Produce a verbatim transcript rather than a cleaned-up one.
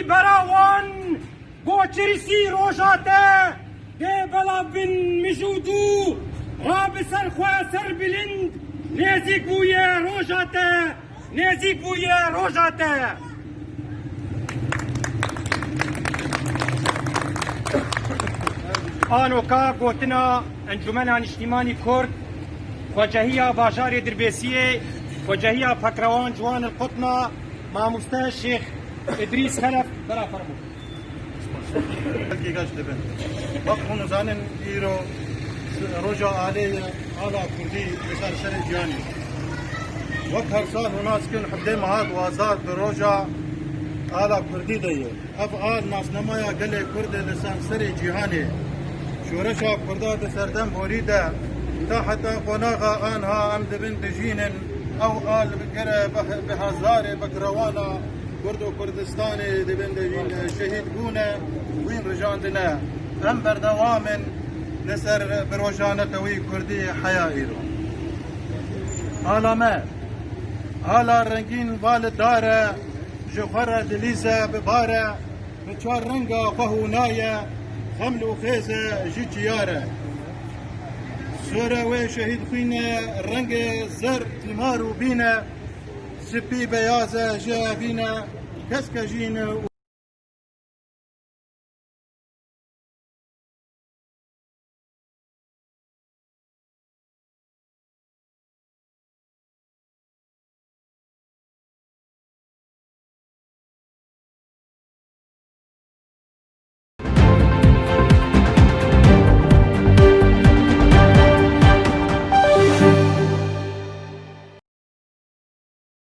Bera wan, goçirisî roja te dê belav bin mij û dû, ra bi ser xwe ser bilind, nêzîk bûye roja te, nêzîk bûye roja te. Anoka gotina Encûmena Niştîmanî Kurd, xwecehiya bajarê Dirbêsiyê, xwecehiya Pekrewan Ciwan il Qutna, mamoste Şêx Îdrîs Xelef, bera fermo. Belkî geş dibin. Wek hûn zanin, îro roja alê ye, ala kurdî li ser serê cîhanê. Wek her sal hûn nas kin, hevdeh meha Wazar di roja ala kurdî de ye. Ev al nasnamaya gelê Kurd e li ser serê cîhanê. Şoreşa Kurda di serdem borî de ta heta qonaxa anha em dibin dijînin. Ew al bi gere bi, bi hezarê bekrewana Kurd û Kurdistanê dibin dijîn, şehîd bûne, wîn rijandine. Em berdewam in li ser bi rojane tewî Kurdî heya îro. Ala me, ala rengîn va li dar e, ji xwe re dilîze bi bar e, bi çar renga xwe hûnaye, xeml û xêze ji çiyar e. Sore wê şehîd xwîne, rengê zer tîmar û bîne, sipî beyaz e ji evîne, keske jîn û